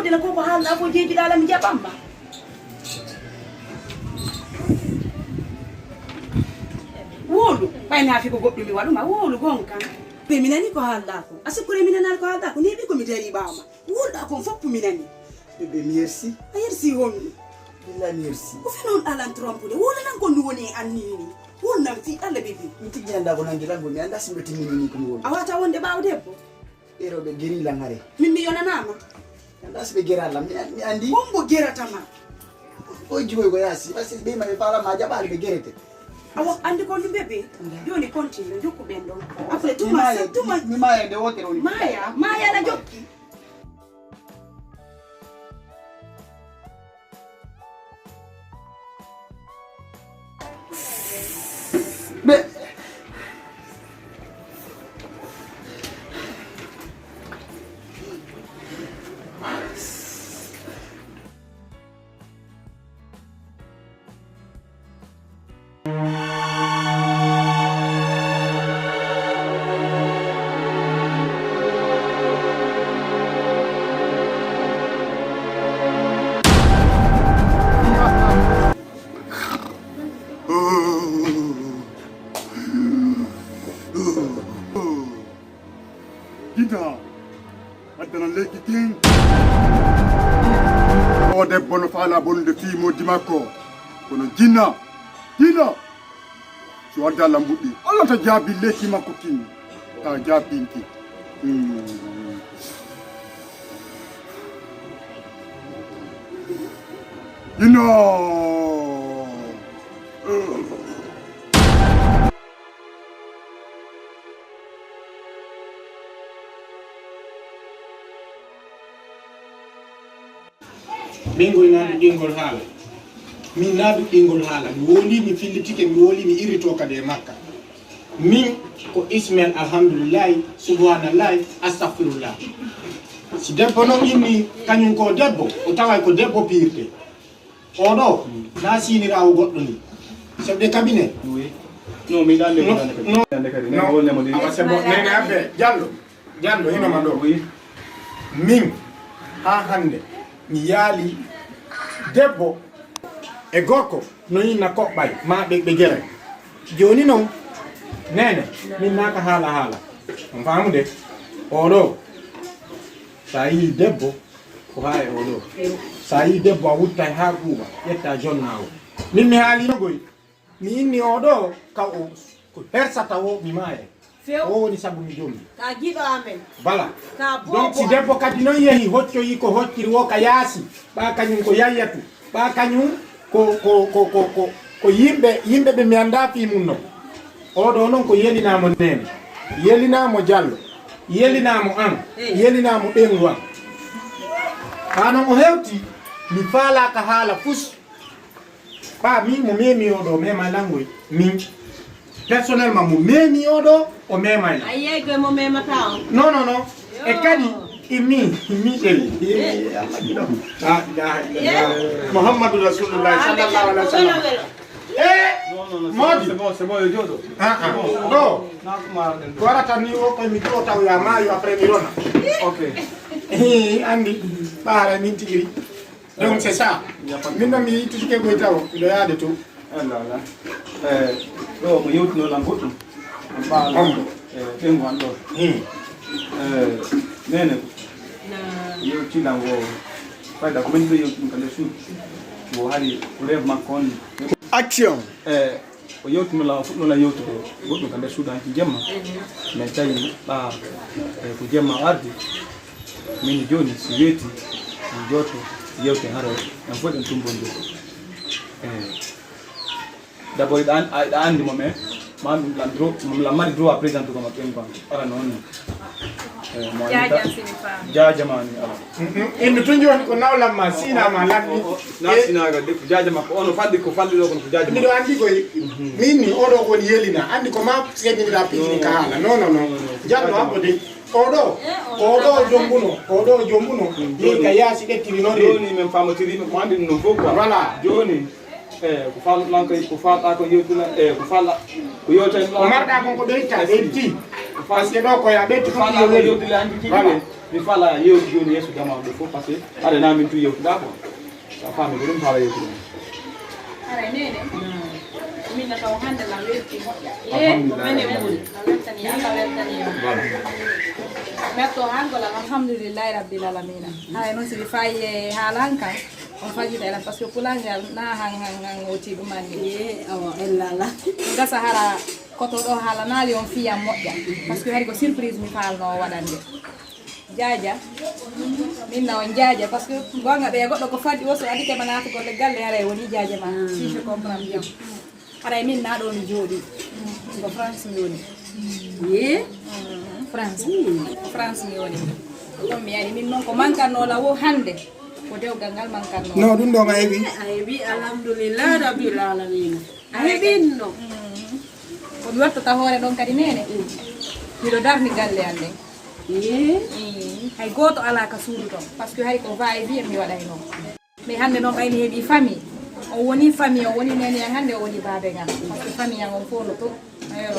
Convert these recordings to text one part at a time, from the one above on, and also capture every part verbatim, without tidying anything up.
Ene ko ko haalɗaa ko jeejiɗaa lam, mi jaɓan ma. Wowlu, ɓay naa fi ko goɗɗum mi waɗu ma, wowlu gonka. Ɓe mi nani ko haalɗaa ko. A sikkure mi nanaali ko haalɗaa ko, ni ɓi ko mi darii ɓaawo ma. Wowluɗaa kon fof mi nani. Bébé, merci. A yersi honɗum? Billaa merci. Ko fii non alan trompude. Wowlu lan kon no woni e anniyini. Wowlu nan fii Alla bébé. Mi tigi anndaa ko nangi lan ko mi anndaa si mbe timmini ni ko mi wowlu. A wata wonde ɓaawo debbo? Ɓe rewɓe geri lan hare. Min mi yonanaama. Anndaa si ɓe gera lan, mi, mi anndi. Hombo gerata ma? Ko jiwoy ko yaasi, parce que ɓe ma ɓe faala ma jaɓaali ɓe gerete. Awa, anndi ko ɗum bébé. Jooni continue, jokku ɓen ɗon. Après, mi tuma, maaya, tuma. Mi, mi maaya nde wootere woni. Maaya, maaya na jokki. Ɓe Gita, addana lekki kin. O debbo no faala bonde fii moodi makko. Kono jinna, jinna. So wadda lambuɗi, Allah ta jaabi lekki makko kin. Ta jaabinki. Hmm. Jinna. Min koy naa duɗɗingol haala. Min naa duɗɗingol haala. Mi woli, mi fillitike, mi woli, mi irritoo kadi e makka. Min ko Ismail, alhamdulillahi, subhanallahi, astaghfirullah. Si debbo noon inni kañum ko debbo, o taway ko debbo piirte. Oɗo, naa siiniraawo goɗɗo ni. Chef de cabinet. Oui. Non, mais il a les... Non, non. Awa, c'est bon. Nene Abbe, Diallo. Diallo, hino ma ɗo. Oui. Min, haa hannde, mi yaali debbo e gorko no yinna koɓɓay, maa ɓe, ɓe gere. Jooni noon, neene, min naaka haala haala. On faamude? Oɗo, so a yii debbo, ko haa e oɗo. So a yii debbo, a wuttay haa guuɓa, ƴetta jonnaawo. Min mi haalino goy. Mi inni oɗo, ka o ko hersata o, mi maaya. Few. O woni sabu mi jommi. Ka giɗo amen. Voilà. Ka boobo. Donc, si debbo kadi noon yehi, hoccoyi ko hocciri o ka yaasi, ɓa kañum ko yayyatu, ɓa kañum ko, ko, ko, ko, ko, ko yimɓe, yimɓe ɓe mi anndaa fii mum noon. Oɗo noon ko yelinaa mo neene, yelinaa mo Jallo, yelinaa mo an, eh, yelinaa mo ɓeyngu an. Haa noon o hewti, mi faalaaka haala fus. Ɓa min mo memi oɗo, mema langoy. Min, personnellement, mo memi oɗo, o mema lan. A yeegoy mo memata on? Non, non, non. Yo. E kadi, i mi, i mi ɗeli. Eh. Ah, la ilaha illallah. Muhammadu Rasulullah, sallallahu alaihi wasallam. Eh, non, non, non, c'est bon, c'est bon, c'est bon, yo jooɗo. Ah, ah. C'est bon. Ɗo. Ko warata ni o koye mi ɗo taw ya maayo, après mi rona. Ok. Eh, anndi, ɓaara min tigiri. Donc, c'est ça. Min noon mi yii tigi koye taw, miɗo yaade to. Alla, alla. Eh, ɗo mo yewtino lan goɗɗum. On ɓaal. Hombo? Eh, ɓeyngu an ɗo. Hmm. Eh, nene. Yewti lan o. Fayda ko min ɗo yewti ɗum ka nder suudu. Mo hari ko rêve makko on. Action. Eh, o yewtino lan, o fuɗɗino lan yewtude goɗɗum ka nder suudu hanki jemma. Min tawi ɓa, eh, ko jemma o ardi. Min jooni, si weeti, mi jooto, yewte haro, en fof en tumbondir. Eh, d'abord, iɗa an-, a, iɗa anndi mo, mais ma ɗum lan dro-, lan mari droit présenté ko ma ɓen kon. Ara noon ni. Eh, mo anndi ka-, jaajam sini faami. Jaajam ani, ala. Mm, mm. Innu tun jooni ko nawlam ma, sina ma lanni. O, o, na sina ga de, ko jaajam makko. Ono falli ko falli ɗo, kono ko jaajam makko. Miɗo anndi koy, min ni, oɗo ko woni yelina. Anndi ko ma seedinira piiji ka haala. Non, non, non. Jallo hakko de. Oɗo, ko oɗo o jombuno, ko oɗo o jombuno. Min ka yaasi ɓettiri noon de. Jooni min faamotiri, ko anndi ɗum ɗon fof quoi. Voilà. Jooni, Eh, ko faalɗaa ko, ko faalɗaa ko yewtila, eh, ko faalɗaa ko yewtani. Ko marɗaa kon ko ɓeyta, ɓeyti. Ko faal- Parce que ɗo ko ya ɓeytu ko faalɗaa ko yewtila, anndi kii. Mi faala yewti jooni yeeso jamaa ɗo fof, parce que haɗa na min tu yewtuɗaa ko. Sa faami ko ɗum faala yewtude. Haray nene. Min na taw hannde lan welti moƴƴa. Alhamdulillah. Mene woni. A weltani, Allah weltani. Voilà. Metto hanngo lan, alhamdulillahi rabbil alamina. Haray noon si mi fayi e haalan kan. On fajita ela, parce que pulaar ngal na han, han, han o ti ɗum anni. Ye, awa, ella la. Gasa hara koto ɗo haalanaali on fiya moƴƴa. Parce que hari ko surprise mi faalno waɗande. Jaaja. Min na on jaaja, parce que gonga ɓe goɗɗo ko faddi o so adike ma naata golle galle haray woni jaaja ma. Si je comprends bien. Haray min na ɗo mi jooɗi. Ko France mi woni. Ye? France. France mi woni. Ɗum mi ari min noon ko mankanno la wo hannde. Ko dewgal ngal mankanno. No, ɗum ɗo ma heɓi. A heɓi, alhamdulillah, rabbil alamina. A heɓinno. Ko mi wattata hoore ɗon kadi nene. Miɗo darni galle an ɗen. Ye? Hay gooto alaa ka suudu ton. Parce que hari ko va et vient mi waɗay noon. Mais hannde noon ɓay mi heɓi famille. On woni famille, on woni nene an hannde, on woni baabe ngal. Parce que famille an on fof no to. Eyo.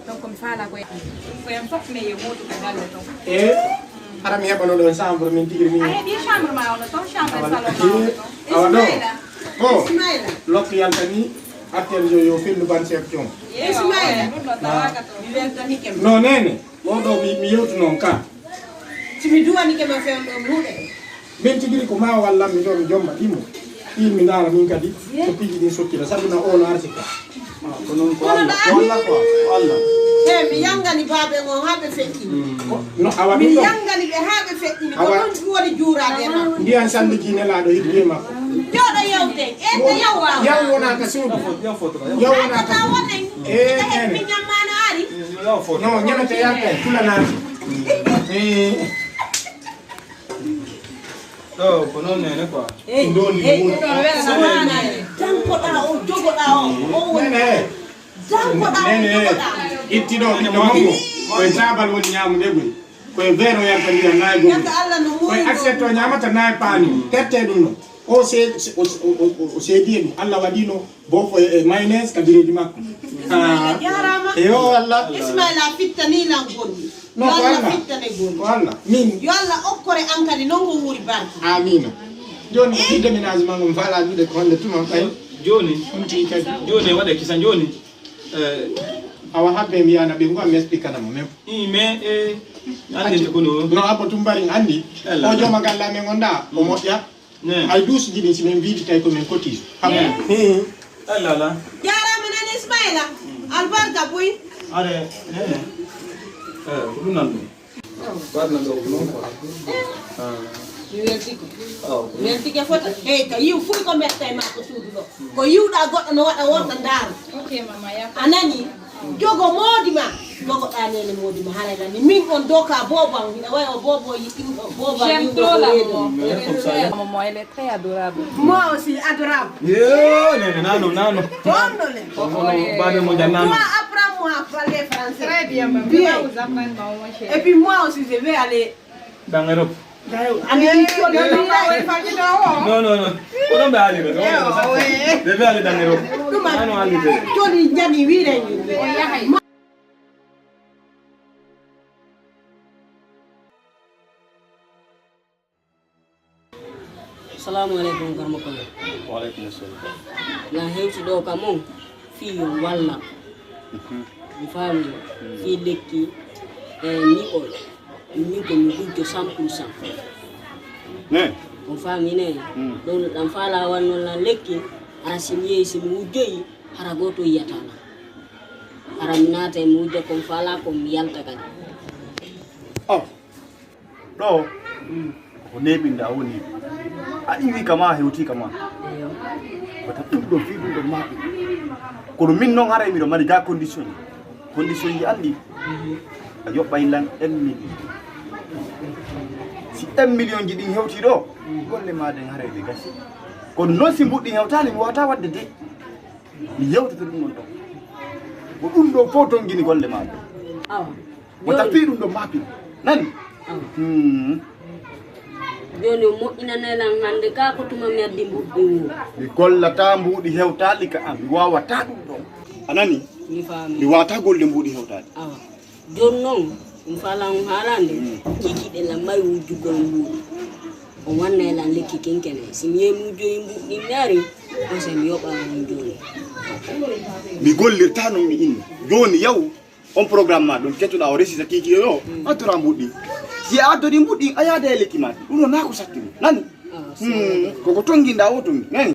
Donc mi faala ko ko en fof mais yo mootu ka galle ton. E hara mi heɓano ɗon chambre min tigi min. A heɓi chambre ma ono ton, chambre e salon ma ono ton. Awa ɗo. Ismaila. Bon. Ismaila. Lokki yaltani. Atten yo yo fellu ban seeɗa con. Ismaila. Ɗum ɗo tawaka to. Mi weltanike ma. No nene. O ɗo mi, mi yewtu noon ka. Si mi duwanike ma fewndo mi huɗe. Min tigiri ko ma wallan mi ɗo mi jomba ɗimo. Ɗin mi ndaara min kadi ko piiji ɗin sottira sabu na o no arsi ka. Ko noon ko Allah, ko Allah, ko Allah. He mi yangani baabe ngon haa ɓe feƴƴini. No awa mi ɗum ɗo. Yangani ɓe haa ɓe feƴƴini. Ko awa. Ɗum woni juuraade ma. Mbiyan salliji nelaaɗo hidde makko. Jooɗo yewte. E ko yawa. Yaw wona ka suudu. Yaw wona ka suudu. Wonen. E nene. Mi ñammaano ari. No ñamete yalta e tulanaati. E. Ɗo ko noon nene quoi. Ndoni. Dankoɗaa o jogoɗaa o o woni. Dankoɗaa o jogoɗaa. Itti ɗo ɓiɗɗo makko. Koye taabal woni ñaamude ɓuri. Koye veer o yarta ndiyam nayi goɗɗum. Koye assiette o ñaamata nayi paani. Terte ɗum ɗo. O se- o- o- o- o seedi e ɗum. Allah waɗino bofo e mayonnaise ka bireedi makko. Ismaila jarama. Eyo Allah. Ismaila fittani lan gonni. No ko Allah. Fittane gonni. Ko Allah. Min. Yo Allah okkore an kadi non ko wuuri barke. Amina. Joni ko fii déménagement ngol faala wiide ko hande tuma ɓay. Joni. Hunti kadi. Joni waɗe kisa joni. Eh, awa habbe mi yana ɓe ngam mi explique kana mo même. I mais eh ande ko no. No abbo tumbari andi. O joma galla men gonda o moƴƴa. Ay duusuji ɗin si min mbiɗi tawi ko min kotise. Alala. Jarama nan Ismaila. Albarka buy. Are nene. Eh ko ɗum nan ɗum. Waɗna ɗo ko noon quoi. Mi weltike. Mi weltike fota. Hey ka yiw fuy ko metta e makko suudu ɗo. Ko yiwɗa goɗɗo no waɗa worta ndaaro. A nani? Jogo moodi ma. Jogoɗaa nene moodi ma haray lan ni min on doka boobo am hiɗa wayi o boobo yiɗɗinɗo boobo am yiwɗo ko reedo. Maman, elle est très adorable. Moi aussi adorable. Yo nene nano nano. Bondole. Babe mo jan nano. Moi apprends moi à parler français. Très bien, maman. Bien. Et puis moi aussi je vais aller dans l'Europe. Non, non, non. Ko ɗon ɓe haalira. Ɓe ɓe haali dans l'Europe. Ɗum a joni jani wiren. Assalamu aleykum karmakolla. Wa aleykum salam. Na hewti ɗo kam on fii yo walla. Mi faami fii lekki e ñi'ol. Min ko mi gujjo cent pour cent. Ne? On faami ne? Ɗon ɗan faala wannon lan lekki. Hara si mi yehi si mi wujjoyi hara gooto yiyata lan. Hara mi naata e mi wujja kon faala kon mi yalta kadi. Oh. Ɗo ko neeɓinda o woni a iwi kama a hewti kama. Wata ɗum ɗo fi ɗum ɗo maɓɓe. Kono min noon haray miɗo mari ga condition ji. Condition ji anndi a yoɓɓay lan un million. Si un million ji ɗin hewti ɗo golle ma ɗen haray ɗe gasi. Kono noon si mbuɗɗi hewtani mi wawata wadde de. Mi yewtata ɗum ɗon ɗon ko ɗum ɗo fof tongini golle maɗa. Awa. Wata fii ɗum ɗo maapin nani. Hmm. Jooni o moƴƴinanay lan hannde ka ko tuma mi addi mbuɗɗi ngu. Mi gollataa mbuuɗi hewtaaɗi ka am, mi waawataa ɗum ɗon. A nani? Mi faami. Mi waawataa golde mbuuɗi hewtaaɗi. Awa. Jooni noon, mi faalaa on haalande, kiikiiɗe lan mari wujjugol mbuuɗi. O wannay lan lekki kinkene. Si mi yehi mi wujjoyi mbuuɗi mi ari, on se mi yoɓa on jooni. Mi gollirtaa non mi inni. Jooni yaw, on programme ma ɗum kettuɗaa o resita kiikiiɗe ɗo, addoraa mbuuɗi. Si a addori mbuuɗi, a yaada e lekki ma. Ɗum ɗo naa ko sattini. Nani? Awa. Hmm, koko tonginɗaa o tongi. Nani?